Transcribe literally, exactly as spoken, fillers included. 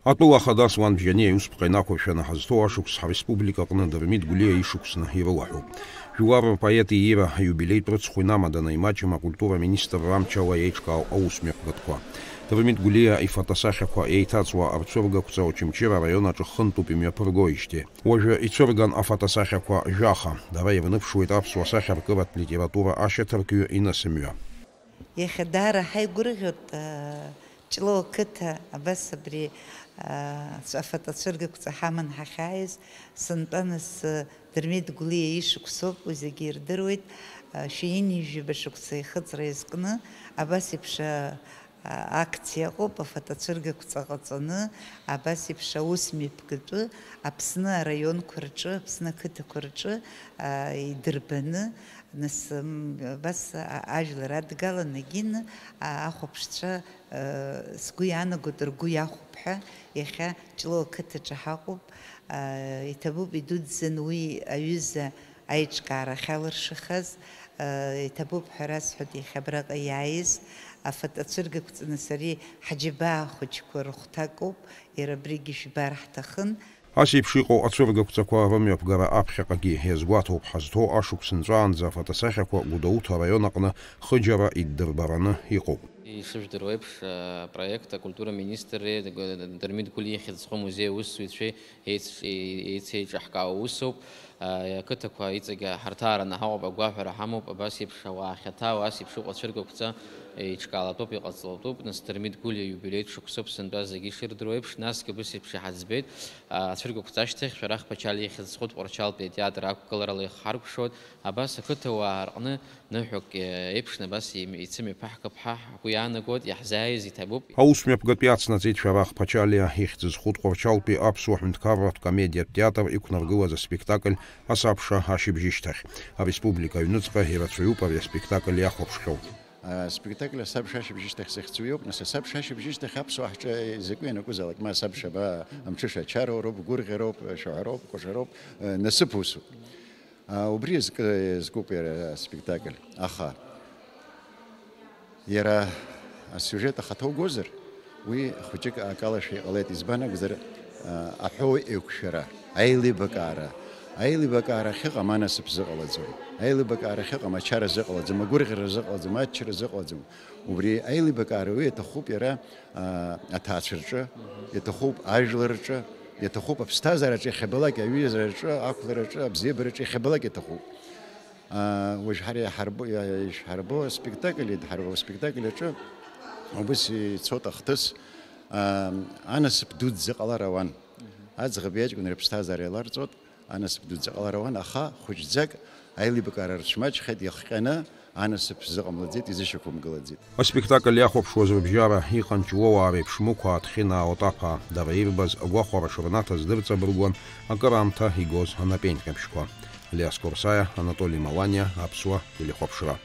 Атәыла ахада асуан бжьаниа иусԥҟа инақәыршәаны ҳазҭоу ашықәс ҳреспублика аҟны Дырмит Гәлиа ишықәсны ирылаҳәоуп. Жәлар рпоет иира аиубилеитә рыцхә инамаданы имаҷым акультура аминистрра амчала еиҿкаау аусмҩаԥгатәқәа. Дырмит Гәлиа ифотосахьақәа еиҭаҵуа арцәыргақәҵа Очамчыра араион аҿы хынтәуп имҩаԥыргоижьҭеи. Уажәы ицәырган афотосахьақәа жәаха. Дара ирныԥшуеит аԥсуа сахьаркыратә литература ашьаҭаркҩы инысымҩа. Иахьа даара ҳаигәырӷьоит, аа, Ҷлоу ақыҭа, абас абри, аа, афотоцәыргақәҵа ҳаман ҳахьааиз, сынтәа нас, Дырмит Гәлиа ишықәсоуп, уи зегьы ирдыруеит, аа, шәи ҩынҩажәаба шықәса ихыҵра иазкны, абас еиԥш, аа, акциа ыҟоуп, афотоцәыргақәҵа ҟаҵаны, абас еиԥш аус мҩаԥгатәы, Аԥсны араионқәа рҿы, Аԥсны ақыҭақәа рҿы, аа, идырбаны, Нас, м, абас, а, ажәлар адгалан, егьины, а, ахәаԥшцәа, а, сгәы иаанагоит, ргәы иахәап ҳәа, иахьа Ҷлоу ақыҭаҿы ҳаҟоуп. А, иҭабуп, идуӡӡан уи аҩыза аиҿкаара ахьалыршахаз, а, иҭабуп ҳәа расҳәоит иахьа абраҟа иааиз, афотоцәыргақәҵа, нас ари ҳџьабаа хәыҷқәа рыхәҭакоуп, иара абригьы жәбар ҳҭахын. Ас еиԥш иҟоу ацәыргақәҵақәа рымҩаԥгара аԥхьаҟагьы иазгәаҭоуп, ҳазҭоу ашықәс нҵәаанӡа афотосахьақәа Гәдоуҭа араион аҟны хыџьара иддырбараны иҟоуп. Ишыжәдыруа еиԥш, апроект акультура министри Дырмит Гәлиа ихьӡ зху амузеи аусзуҩцәеи еицҿ-, еицеиҿаҳкаауа усуп. Ақыҭақәа иҵегь ҳарҭаараны ҳаҟоуп, агәаҳәара ҳамоуп, абас еиԥш ауаа ахьаҭаау, ас еиԥш иҟоу ацәыргақәҵа еиҿкаалатәуп, иҟаҵалатәуп, нас Дырмит Гәлиа иубилеитә шықәсоуп сынтәа зегьы ишырдыруа еиԥш, насгьы абыс еиԥш иҳаӡбеит. Ацәыргақәҵа ашьҭахь, шәарах Ԥачалиа ихьӡ зху Тҟәарчалтәи атеатр ақәгыларала ихҳаркәшоит. Абас ақыҭауаа рҟны ныҳәак, е, еиԥшны абас им-, ицымҩаԥаҳгап ҳәа ҳгәы иаанагоит, иаҳзааиз иҭабуп. Аус мҩаԥгатәи ацнаҵеит Шәарах Ԥачалиа ихьӡ зху Тҟәарчалтәи аԥсуа ҳәынҭқарратә комедиатә театр иқәнаргылаз аспектакль Асабша ашьыбжьышьҭахь. Ареспублика аҩныҵҟа ирацәаҩуп ари аспектакль иахәаԥшхьоу. Аспектакль Асабша ашьыбжьышьҭахь захьӡу иоуп, нас Асабша ашьыбжьышьҭахь аԥсуаа ҳҿы закәи ианакәызаалак, ма асабша ба, амҽыша ачароуроуп, гәырӷьароуп, шәаҳәароуп, кәашароуп, э, насыԥ усуп. А, убри иазкы-, иазкуп иара аспектакль. Аха иара асиужет ахаҭа угозар, уи хәыҷык акалашәа иҟалеит, избан акәзар, а, аҳәоу еиқәшәара, аилибакаара. Аилибакаара ахьыҟам анасыԥ зыҟалаӡом. Аилибакаара ахьыҟам ачара зыҟалаӡом, агәырӷьара зыҟалаӡом, аччара зыҟалаӡом. Убри аилибакаара уи иаҭахуп иара, аа, аҭаацәа рҿы, иаҭахуп ажәлар рҿы, иаҭахуп аԥсҭазаараҿы иахьабалак, аҩызараҿы, ақәлараҿы, абзиабараҿы иахьабалак иаҭахуп. Аа, уажә ҳара иҳарбо-, иа-, ишҳарбо аспектакль, идҳарбо аспектакль аҿы убыс ицоит ахҭыс, аа, анасыԥ дуӡӡа ҟалар ауан. Аӡӷаби аҷкәыни рыԥсҭазаара еиларҵоит, анасыԥ дуӡӡа ҟалар ауан, аха хәыҷӡак аилибакаара рцәмаҷхеит, иахҟьаны анасыԥ зыҟамлаӡеит, изышьақәымгылаӡеит. Аспектакль иахәаԥшуаз рыбжьара иҟан Ҷлоуаа реиԥш Мықәаа, Ҭхьынаа, Отаԥаа, дара ирбаз агәахәара шырнаҭаз дырҵабыргуан акыраамҭа игоз анапеинҟьабжьқәа. Алиас Корсаиа, Анатоли Маланиа, Аԥсуа телехәаԥшра.